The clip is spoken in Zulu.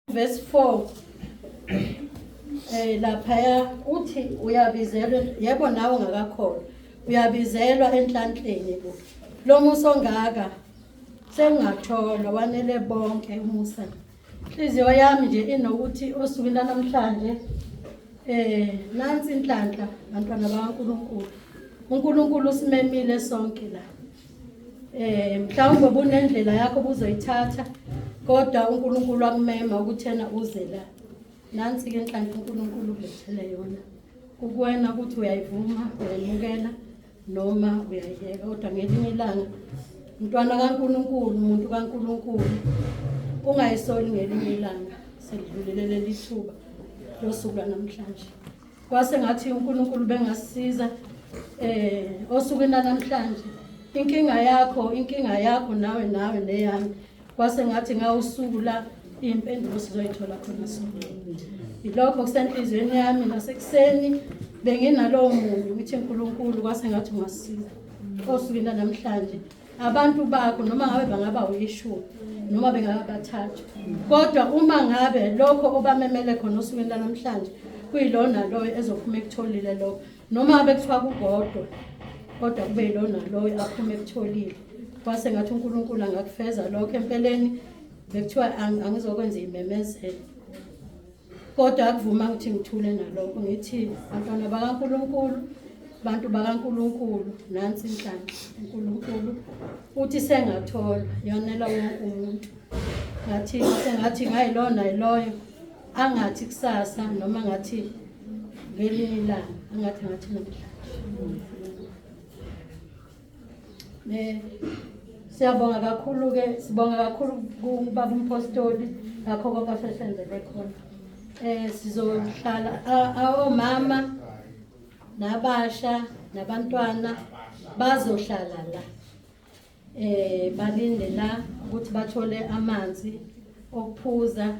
Verse 4 laphaya uthi uyabizelwa, yebo, nawe ungakakholwa uyabizelwa enhlanhleni bo. Lo musa ongaka sengingatholwa, wanele bonke umusa. Inhliziyo yami nje inokuthi osukwini lanamhlanje nansi inhlanhla, bantwana bakaNkulunkulu. UNkulunkulu usimemile sonke la. Mhlawumbe ubunendlela yakho obuzoyithatha, kodwa uNkulunkulu wakumema ukuthi yena uze la. Nansi ke inhlanhla uNkulunkulu ukulethele yona. Kukuwena ukuthi uyayivuma, uyayimukela noma uyayiyeka, kodwa ngelinye ilanga, mntwana kaNkulunkulu, umuntu kaNkulunkulu, ungayisoli ngelinye ilanga selidlulile leli thuba losuku lwanamhlanje. Kwase ngathi uNkulunkulu bengasisiza osukwini lanamhlanje. Inkinga yakho, inkinga yakho nawe neyami, kwase ngathi ngawusuku la iy'mpendulo sizoyithola khona sonke. Yilokho kusenhliziyweni yami. Nasekuseni benginalowo munyu, ngithi uNkulunkulu kwase ngathi ungasisiza osukwini lanamhlanje, abantu bakho, noma ngabe bangaba uyishumi noma bengaba bathathu, kodwa uma ngabe lokho obamemele khona osukwini lanamhlanje kuyilona loyo ezophuma ekutholile lokho, noma ngabe kuthiwa kukodwa, kodwa kube yilona loyo aphume ekutholile. Kwase ngathi uNkulunkulu angakufeza lokho. Empeleni bekuthiwa angizokwenza imemezelo, kodwa akuvuma ukuthi ngithule nalokho. Ngithi bantwana bakaNkulunkulu, bantu bakaNkulunkulu, nansi inhlanhla uNkulunkulu uthi sengatholwa, yonela wonke umuntu. Ngathi sengathi ngayilona yiloyo angathi kusasa noma ngathi ngelinye ilanga, angathi ngathi namhlanje. Siyabonga kakhulu ke, sibonga kakhulu kubaba umpostoli ngakho konke asesenzele khona. Sizohlala omama nabasha nabantwana bazohlala la, balinde la ukuthi bathole amanzi okuphuza.